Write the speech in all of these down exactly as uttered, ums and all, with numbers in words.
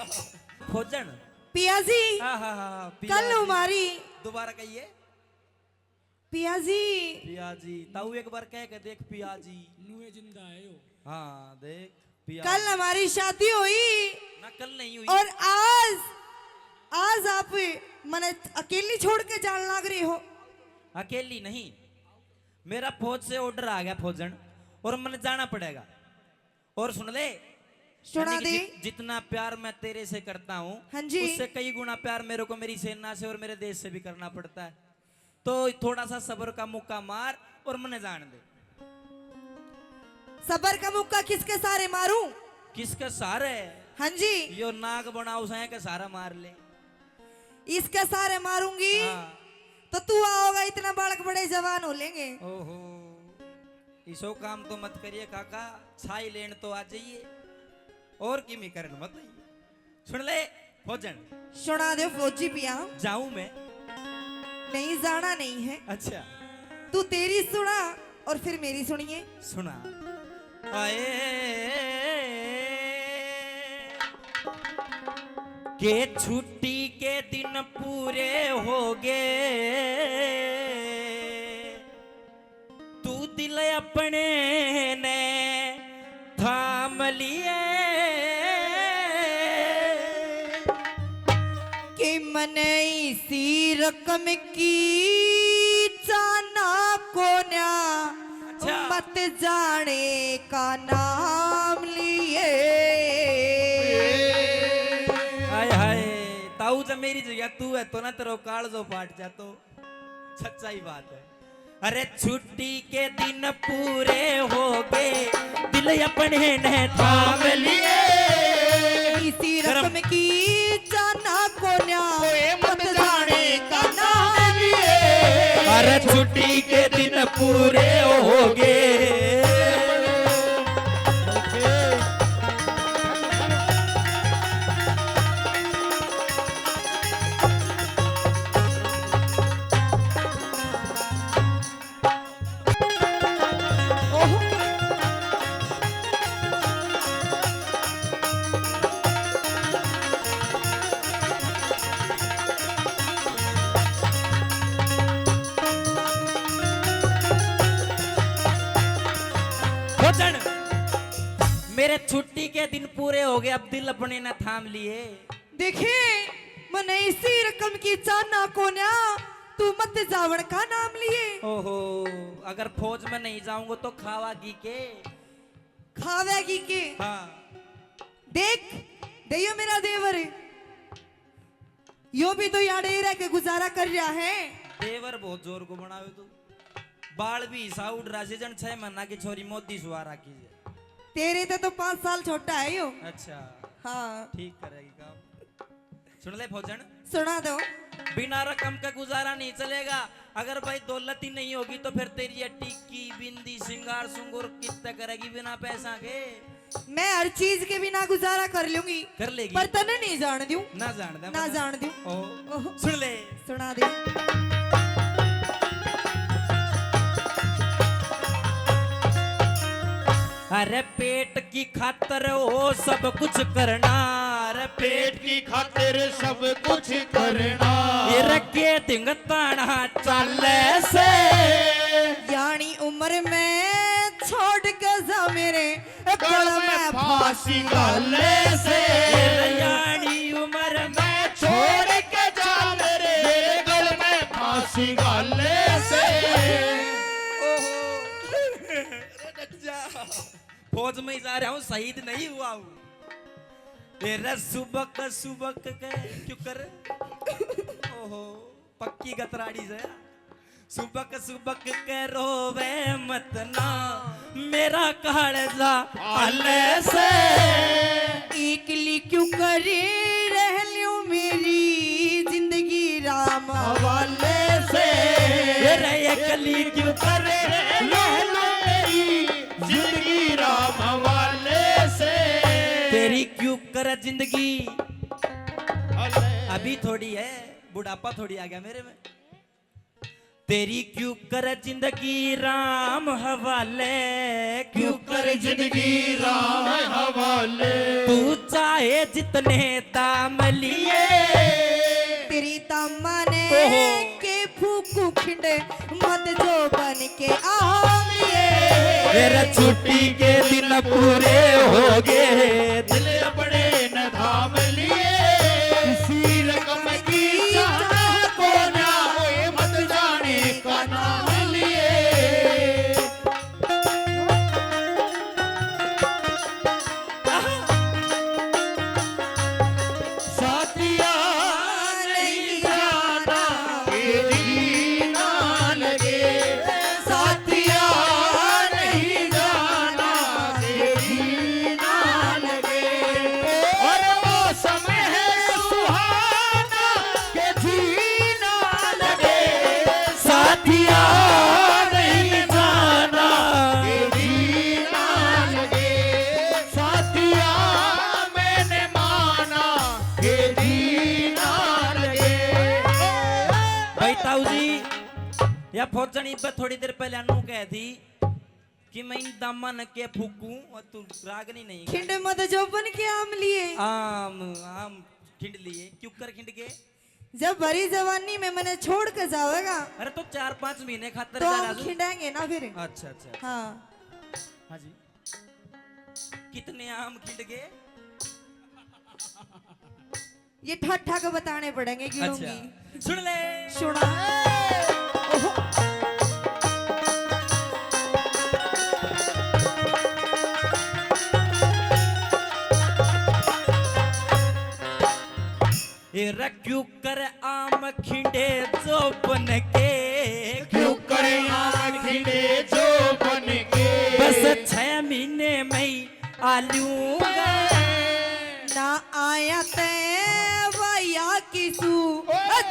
फौजन। पिया जी, हाँ, हाँ, हाँ, हाँ, पिया कल जी। हमारी दोबारा कहिए। पिया जी। पिया जी, ताऊ एक बार कह के देख पिया जी। नुए जिंदा है यो। हाँ, देख पिया कल जी। हमारी शादी हुई। ना, कल नहीं हुई। और आज, आज आप मने अकेली छोड़ के जान लाग रहे हो। अकेली नहीं, मेरा फौज से ऑर्डर आ गया फौजन, और मने जाना पड़ेगा। और सुन ले, सुना यानी कि दे। जित-, जितना प्यार मैं तेरे से करता हूँ, हाँ जी। उससे कई गुना प्यार मेरे को मेरी सेना से और मेरे देश से भी करना पड़ता है। तो थोड़ा सा सब्र का मुक्का मार और मने जान दे। सब्र का मुक्का किसके सहारे मारूं? किसके सहारे? हाँ जी। यो नाक बनाओ सै के सहारा मार ले। इसके सहारे मारूंगी, हाँ। तो तू आओगा, इतना बालक बड़े जवान हो लेंगे। ओहो, इसो काम तो मत करिए काका, छाई लेन तो आ जाइए, और किमी करन मत आइए। सुन ले फौजन। सुना दे फौजी पिया। जाऊं मैं? नहीं, जाना नहीं है। अच्छा। तू तेरी सुना और फिर मेरी सुनिए। सुना। आए के छुट्टी के दिन पूरे हो गए, तू दिल अपने ने थाम लिए। कि मने इसी रकम की चाहना कोन्या, अच्छा। मत जाने का नाम लिए। हाय हाय, ताऊ जब मेरी जगह तू है तो ना तेरा कालजो फाट जातो। सच्चाई बात है। अरे छुट्टी के दिन पूरे हो गए, दिल अपने ने थाम लिए। इसी रकम की चाहना कोन्या, मत जाने का नाम लिए। अरे छुट्टी के दिन पूरे हो गए। भोजन, मेरे छुट्टी के दिन पूरे हो गए, अब दिल अपने ने थाम लिए। देखे, मने इसी रकम की चाहना कोन्या, तू मत जावण का नाम लिए। ओहो, अगर फौज में नहीं जाऊंगा तो खावागी के? खावेगी के? हाँ। देख, दइयो मेरा देवर, यो भी तो याड़े रह के गुजारा कर रहा है। देवर बहुत जोर को बनावे तू। बाल भी ईसा उड़ रहा से जन छह महीना की छोरी मोदी सुआ राखी है। तेरे ते तो पाँच साल छोटा है यो। अच्छा। हाँ। ठीक करेगी काम। सुन ले फौजन। सुना दो। बिना रकम का गुजारा नहीं चलेगा। अगर भाई दौलत ही नहीं होगी तो फिर तेरी ये टिक्की, बिंदी, सिंगार, सुंगुर कित्ते करेगी बिना पैसा के? मैं हर चीज के बिना गुजारा कर लूंगी। कर लेगी। पर तने नहीं जान दूं। ना जान दे, ना मतलब। जान दूं। ओ, ओहो। सुन ले। सुना दे। अरे पेट की खातर हो सब कुछ करना, अरे पेट की खातिर सब कुछ करना। ये रखे धिंगताना चाले से। यानी उम्र में छोड़ के जा मेरे गल में फांसी घाले से। यानी उम्र में छोड़ के जा मेरे, मेरे गल में फांसी घाले से। ओहो। अरे डट जा। फौज में ही जा रहा हूँ, शहीद नहीं हुआ हूँ। तेरा सुबक सुबक के क्यों कर? ओहो, पक्की गतराड़ी से। सुबक सुबक के रोवे मत ना, मेरा कालजा हाले से। एकली क्यों करे रह ल्यूं मेरी जिंदगी राम हवाले से। तेरा एकली क्यों करे रह ल्यूं मेरी जिंदगी राम हवाले से। तेरी क्यों कर जिंदगी अभी थोड़ी है, बुढ़ापा थोड़ी आ गया मेरे में। तेरी क्यों कर जिंदगी राम हवाले, क्यों कर जिंदगी राम हवाले। तू चाहे ए जितने दाम लिए। तेरी तम्मा ने ओहो। के फूकू खिंडे, मत जो बन के आम लिए। मेरा छुट्टी के दिन पूरे हो गए, दिल अपने न थाम लिए। किसी रकम की चाह को ना, ओए मत जाने का नाम लिए। साथिया नहीं जाना, ये जीना लगे। साथिया नहीं जाना, ये जीना लगे। और मौसम है सुहाना, के जीना लगे। साथिया नहीं जाना, के जीना लगे। साथिया मैंने माना, के जीना लगे। भाई ताऊ जी, या फौजन इब्बे थोड़ी देर पहले अनु कह दी कि मैं इन दामन के फूकूं और तू रागनी नहीं। खिंड मत जोबन के आम लिए। आम, आम खिंड लिए, क्यों कर खिंड के? जब भरी जवानी में मैंने छोड़ के जावेगा, अरे तो चार पांच महीने खातर तो जा आम राजू। खिंडेंगे ना फिर। अच्छा, अच्छा, अच्छा। हाँ। हाँ जी। कितने आम खिंड गए? ये ठा ठा के बताने पड़ेंगे, गिनूंगी। अच्छा, सुन ले। सुना। ओहो। ए रे क्यों कर आम खिंडे जोबन के, क्यों कर आम खिंडे जोबन के। बस छह महीने में आलू ना आया तै भैया किसू,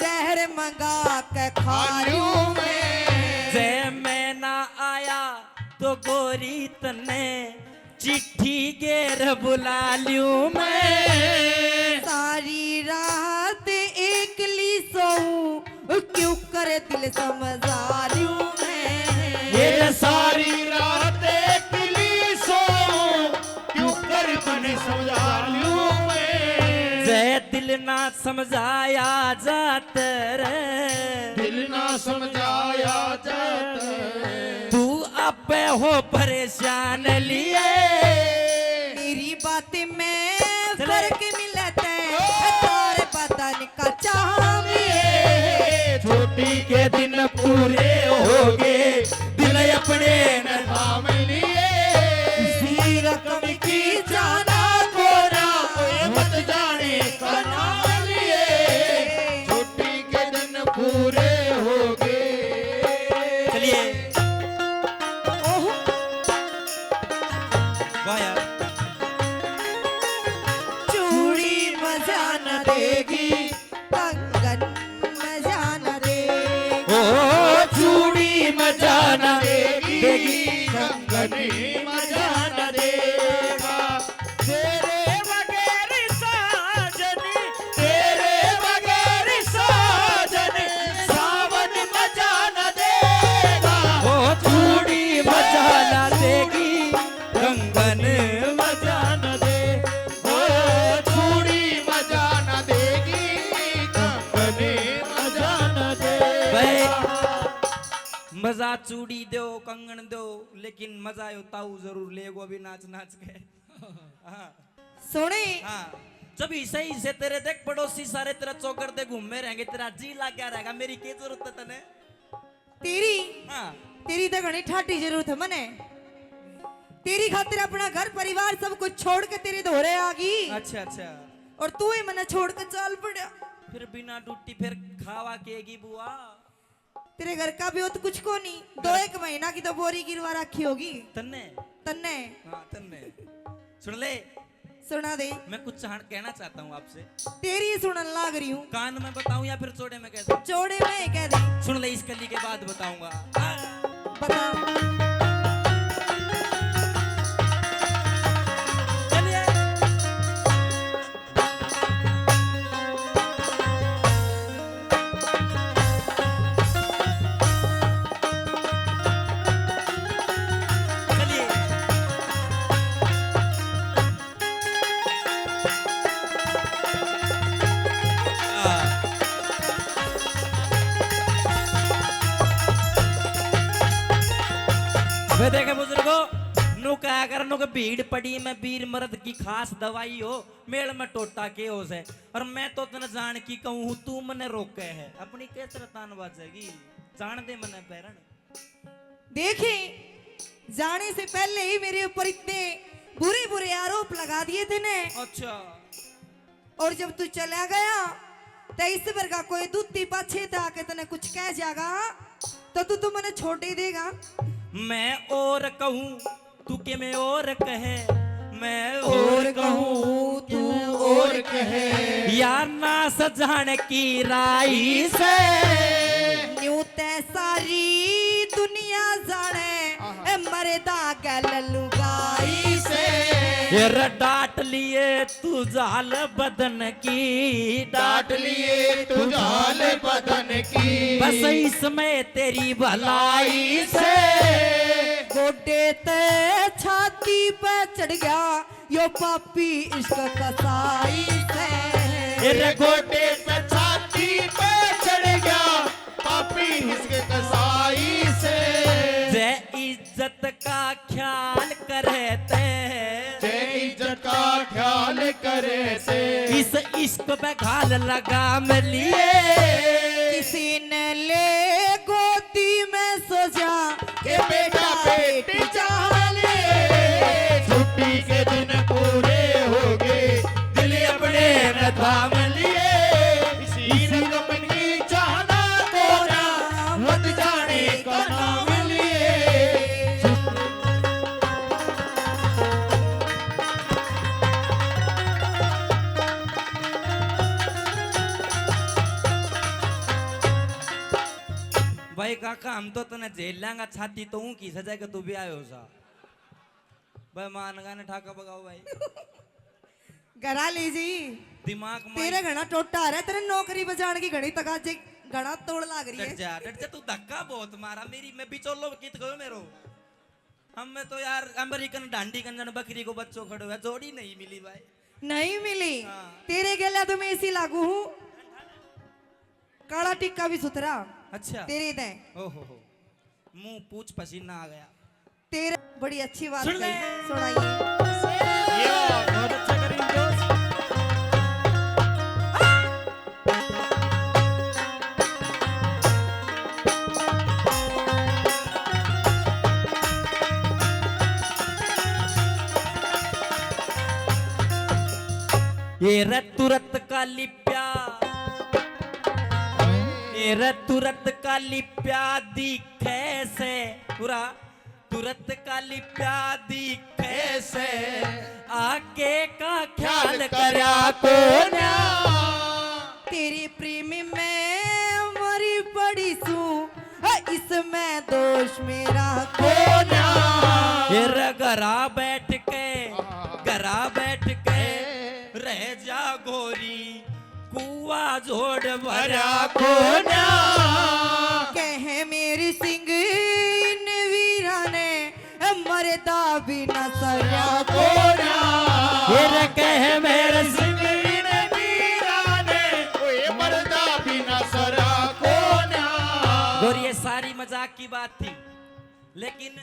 जहर मंगा के खा लूं मैं। जै मैं ना आया तो गोरी तन्ने चिट्ठी गेर बुला लूं मैं। सारी रात एकली सोऊं, क्यों कर दिल समझा लूं मैं। ये सारी रात एकली सोऊं, क्यों कर दिल समझा लूं मैं। जै दिल ना समझाया जात रे, दिल ना समझाया जात। तू अबे हो परेशान लिए। मेरी बात में चले। फर्क मिलता है, तार बदन का चाम लिए। छोटी के दिन पूरे हो गए, दिल अपने न थाम लिए। किसी रकम की जाना को ना, ओए मत जाने का नाम लिए। छोटी के दिन पूरे हो गए। चलिए। ओहो। वाह यार। चूड़ी मजा न देगी, कंगन मजा न देगी। ओ चूड़ी मजा न देगी, कंगन मजा न देगा। तेरे बगैर साजन, तेरे बगैर साजन, सावन मजा न देगा। ओ चूड़ी मजा न देगी, कंगन मजा न दे। ओ चूड़ी मजा न देगी, कंगन मजा न दे। भाई, मजा चूड़ी दो, कंगन दो, लेकिन मजा यो ताऊ जरूर लेगो अभी नाच नाच के। हाँ। सुने। हाँ। जब इसे इसे तेरे देख पड़ोसी सारे तेरा चौकड़ दे घूमे रहेंगे, तेरा जी लग गया रहेगा, मेरी क्या जरूरत है तने? तेरी? हाँ। तेरी तो घणी ठाटी जरूरत है मने। तेरी खातिर अपना घर परिवार सब कुछ छोड़ के तेरे धोरे आ गई। अच्छा, अच्छा। और तू ही मने छोड़ के चल पड़ा। फिर बिना ड्यूटी फिर खावा केगी बुआ? तेरे घर का भी हो तो कुछ को नहीं। दो एक महीना की तो बोरी गिरवा रखी होगी। तन्ने? तन्ने। हाँ, तन्ने। सुन ले। सुना दे। मैं कुछ चाहन-, कहना चाहता हूँ आपसे। तेरी सुनन लाग रही हूँ। कान में बताऊँ या फिर चौड़े में कह दूँ? चौड़े में कह दे। सुन ले, इस कली के बाद बताऊंगा। बता। चलिए। चलिए। करनो के भीड़ पड़ी में वीर मर्द की खास दवाई हो, मेल में टोटा के हो से। और मैं तो तने जान की कहूँ हूँ, तू मने रोके है, अपनी के तरह तान बाजेगी, जान दे मने बैरन। देखे, जाने से पहले ही मेरे ऊपर इतने बुरे बुरे आरोप लगा दिए थे ने। अच्छा। और जब तू चला गया, तो इस वर्गा कोई दूती पाछे था के तने कुछ कह जागा, तो तू तो मने छोड़ ही देगा। मैं और कहूँ, तू के मैं और कहे, मैं और और कहूँ, कहूँ, तू तू और और कहे। कहे। यार ना सजान की राई से। न्यू ते सारी दुनिया जाने, आहा। ए मरदा गल लुगाई से। ये रे डांट लिए तू जाल बदन की, डांट लिए तू जाल बदन की। बस इसमें तेरी भलाई से। गोडे ते छाती पे चढ़ गया यो पापी इश्क कसाई से। तेरे गोडे पे छाती पे चढ़ गया पापी इश्क कसाई से। जय इज्जत का ख्याल करे ते, जय इज्जत का ख्याल करे ते। इस इश्क पे घाल लगाम लिए। किसी ने ले गोदी में सो जा, के बेटा बेटी जान लिए। छुट्टी के दिन पूरे हो गए, दिल अपने में थाम लिए। इसी रकम की चाहना को ना, मत जाने का नाम लिए। भाई काका, हम तो तने झेल लेंगा छाती, तो ऊं की सजा के तू भी आयो सा। भाई मान गाने ठाका बगाओ भाई। घरा ले जी। दिमाग मार। तेरे घना टोटा आ रहा है, तेरे नौकरी बजाने की घनी तकाजे, घना तोड़ लाग रही है। डट जा, डट जा, तू धक्का बहुत मारा मेरी, मैं बिचोलो कित गयो मेरो। हम में तो यार अमेरिकन ढांडी कंजन बकरी को बच्चो खड़ो है, जोड़ी नहीं मिली भाई। नहीं मिली? हाँ। तेरे गेला तो मैं इसी लागू हूँ। काला टिक्का भी सुथरा। अच्छा। तेरे दे। ओहो हो। मुंह पूछ पसीना आ गया। तेरे बड़ी अच्छी बात सुन ले। कही। सुनाइए। ये बहुत अच्छा करीम दोस्त। ये रे तुरत का लिप्या, ये रे तुरत का लिप्या दिखे से पूरा, तुरत का लिप्या दिखे से आके का ख्याल करया कोन्या। तेरे प्रेम में मरी पड़ी सूं, इसमें दोष मेरा कोन्या। फिर घरा बैठ के, घरा बैठ के रह जा गोरी, कुआ जोड़ भरा कोन्या। कह मेरे सिंह इन वीरा ने, मरदा बिना सरया कोन्या। फिर कह मेरे सिंह इन वीरा ने, ओए मरदा बिना सरया कोन्या। गोरी, ये सारी मजाक की बात थी, लेकिन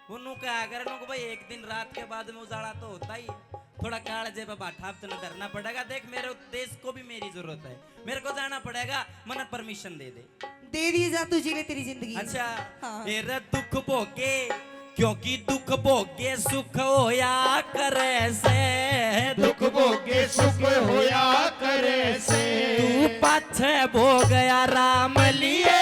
उन्हों कहा अगर उन्हों को भाई एक दिन रात के बाद में उजाला तो होता ही है, थोड़ा कालजे पे भाठा अब तने धरना पड़ेगा। देख मेरे देश को भी मेरी जरूरत है, मेरे को जाना पड़ेगा, मने परमिशन दे दे। दे दिए जा तू जी ले तेरी जिंदगी। अच्छा। हाँ। तेरा दुख भोगे, क्योंकि दुख भोगे सुख होया करे से। दुख भोगे सुख होया करे से। तू पाछे भोग आराम लिए।